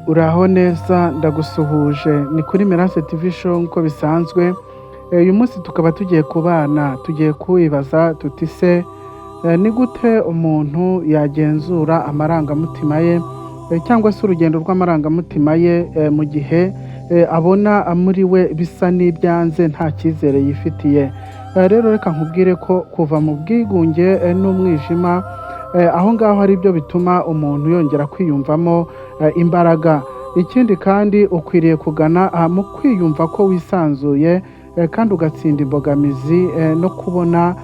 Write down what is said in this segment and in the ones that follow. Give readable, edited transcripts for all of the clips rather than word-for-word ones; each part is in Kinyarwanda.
Uraho neza, ndagusuhuje. Ni kuri Merance TV Show nk'uko bisanzwe. Uyu munsi tukaba tugiye kubana, tugiye kwibaza tuti: se ni gute umuntu yagenzura amarangamutima ye cyangwa se urugendo rw'amarangamutima ye mu gihe abona muri we bisa n'ibyanze, nta cyizere yifitiye? Rero reka nkubwire ko kuva mu bwigunge n'umwijima, aho ngaho ari byo bituma umuntu yongera kwiyumvamo imbaraga. Ikindi kandi, ukwiriye kugana mu kwiyumva ko wisanzuye kandi ugatsinda imbogamizi no kubona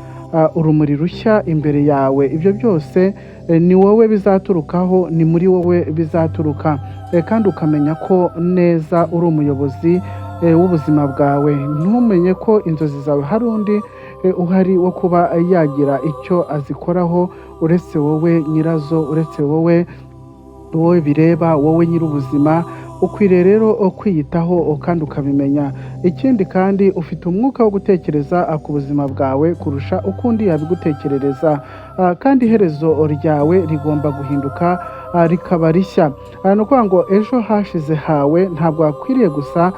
urumuri rushya imbere yawe. Ibyo byose ni wowe bizaturukaho, ni muri wowe bizaturuka. Kandi ukamenya ko neza uri umuyobozi w'ubuzima bwawe. Ntumenye ko inzozi zawe hari undi uhari wo kuba yagira icyo azikoraho uretse wowe nyirazo, uretse wowe, wowe bireba, wowe nyir'ubuzima. Ukwiriye rero kwiyitaho kandi ukabimenya. Ikindi kandi, ufite umwuka wo gutekereza ku buzima bwawe kurusha uko undi yabigutekerereza. Kandi iherezo ryawe rigomba guhinduka rikaba rishya. Ni ukuvuga ngo ejo hashize hawe ntabwo hakwiriye gusa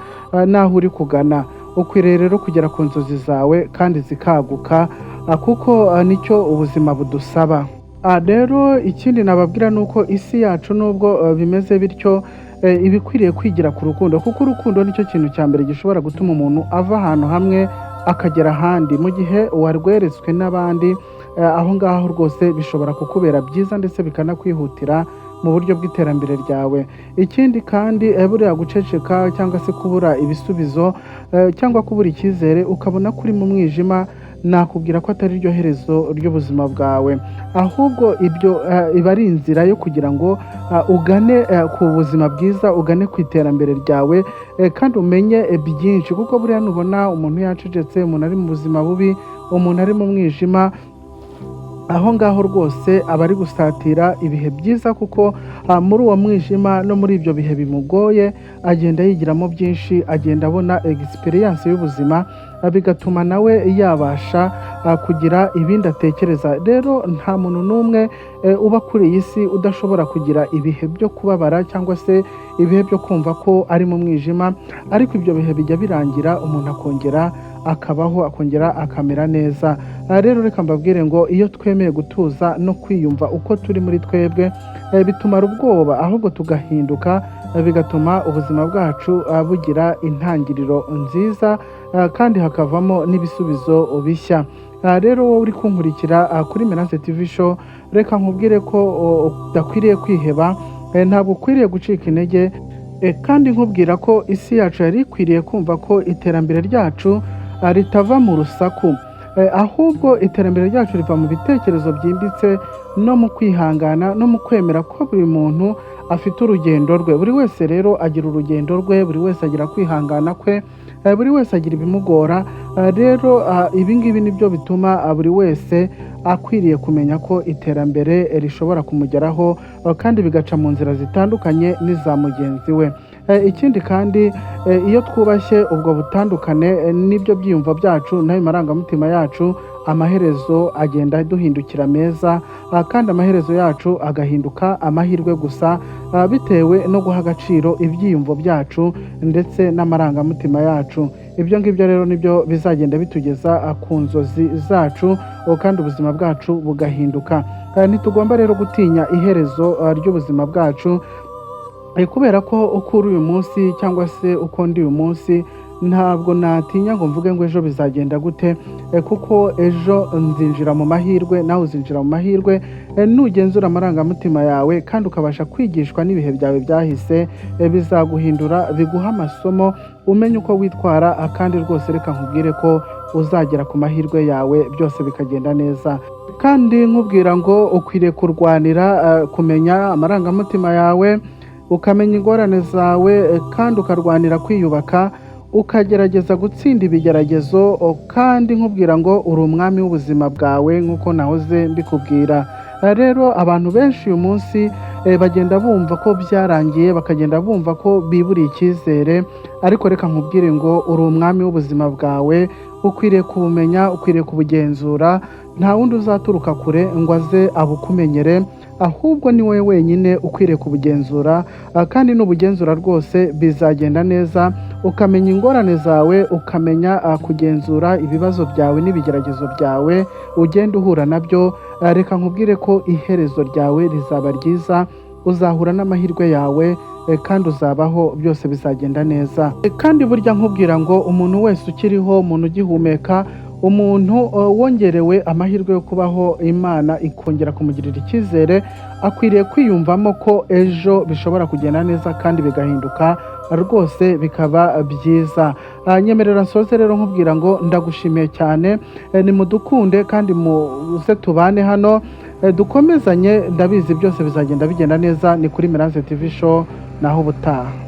n'aho uri kugana. Ukwiriye rero kugera ku nzozi zawe kandi zikaguka, kuko nicyo ubuzima budusaba. Rero ikindi nababwira ni uko isi yacu, nubwo bimeze bityo, iba ikwiriye kwigira ku rukundo, kuko urukundo nicyo kintu cya mbere gishobora gutuma umuntu ava ahantu hamwe akagera ahandi. Mu gihe warweretswe n'abandi, aho ngaho rwose bishobora kukubera byiza ndetse bikanakwihutira mu buryo bw'iterambere ryawe. Ikindi kandi, buriya guceceka cyangwa se kubura ibisubizo cyangwa kubura icyizere, ukabona ko uri mu mwijima, nakubwira ko atari ryo herezo ry'ubuzima bwawe. Ahubwo ibyo iba ari inzira yo kugira ngo ugane ku buzima bwiza, ugane ku iterambere ryawe kandi umenye byinshi. Kuko buriya nubona umuntu yacecetse, umuntu ari mu buzima bubi, umuntu ari mu mwijima, aho ngaho rwose aba ari gusatira ibihe byiza, kuko muri uwo mwijima no muri ibyo bihe bimugoye agenda yigiramo byinshi, agenda abona experience y'ubuzima, bigatuma nawe yabasha kugira ibindi atekereza. Rero nta muntu n'umwe uba kuri iyi si udashobora kugira ibihe byo kubabara cyangwa se ibihe byo kumva ko ari mu mwijima, ariko ibyo bihe bijya birangira, umuntu akongera akabaho, akongera akamera neza. Rero reka mbabwire ngo iyo twemeye gutuza no kwiyumva uko turi muri twebwe, bitumara ubwoba, ahubwo tugahinduka, bigatuma ubuzima bwacu bugira intangiriro nziza kandi hakavamo n'ibisubizo bishya. Rero wowe uri kunkurikira kuri Merance TV Show, reka nkubwire ko udakwiriye kwiheba, ntabwo ukwiriye gucika intege, kandi nkubwira ko isi yacu yari ikwiriye kumva ko iterambere ryacu ritava mu rusaku, ahubwo iterambere ryacu riva mu bitekerezo byimbitse no mu kwihangana no mu kwemera ko buri muntu afite urugendo rwe. Buri wese rero agira urugendo rwe, buri wese agira kwihangana kwe, buri wese agira ibimugora. Rero ibi ngibi nibyo bituma buri wese akwiriye kumenya ko iterambere rishobora kumugeraho kandi bigaca mu nzira zitandukanye n'iza mugenzi we. Ikindi kandi, iyo twubashye ubwo butandukane n'ibyo byiyumvo byacu n'ayo marangamutima yacu, amaherezo agenda duhindukira meza, kandi amaherezo yacu agahinduka amahirwe gusa, bitewe no guha agaciro ibyiyumvo byacu ndetse n'amarangamutima yacu. Ibyo ngibyo rero nibyo bizagenda bitugeza ku nzozi zacu kandi ubuzima bwacu bugahinduka. Ntitugomba rero gutinya iherezo ry'ubuzima bwacu, kubera ko uko uri uyu munsi cyangwa se uko ndi uyu munsi, ntabwo natinya ngo mvuge ngo ejo bizagenda gute, kuko ejo nzinjira mu mahirwe, nawe uzinjira mu mahirwe. Nugenzura amarangamutima yawe kandi ukabasha kwigishwa n'ibihe byawe byahise, bizaguhindura, biguha amasomo, umenye uko witwara. Kandi rwose reka nkubwire ko uzagera ku mahirwe yawe, byose bikagenda neza. Kandi nkubwira ngo ukwiriye kurwanira kumenya amarangamutima yawe, ukamenya ingorane zawe, kandi ukarwanira kwiyubaka, ukagerageza gutsinda ibigeragezo. Kandi nkubwira ngo uri umwami w'ubuzima bwawe nk'uko nahoze mbikubwira. Rero abantu benshi uyu munsi bagenda bumva ko byarangiye, bakagenda bumva ko biburiye icyizere, ariko reka nkubwire ngo uri umwami w'ubuzima bwawe, ukwiriye kubumenya, ukwiriye kubugenzura. Nta wundi uzaturuka kure ngo aze abukumenyere. Ahubwo ni wowe wenyine ukwiriye kubugenzura, kandi nubugenzura rwose bizagenda neza, ukamenya ingorane zawe, ukamenya kugenzura ibibazo byawe n'ibigeragezo byawe ugenda uhura nabyo. Reka nkubwire ko iherezo ryawe rizaba ryiza, uzahura n'amahirwe yawe, kandi uzabaho, byose bizagenda neza. Kandi burya nkubwira ngo umuntu wese ukiriho, umuntu ugihumeka, umuntu wongerewe amahirwe yo kubaho, Imana ikongera kumugirira icyizere, akwiriye kwiyumvamo ko ejo bishobora kugenda neza kandi bigahinduka rwose bikaba byiza. Nyemerera nsoze rero nkubwira ngo ndagushimiye cyane. Nimudukunde kandi muze tubane hano, dukomezanye, ndabizi byose bizagenda bigenda neza. Ni kuri Meranse TV Show, naho ubutaha.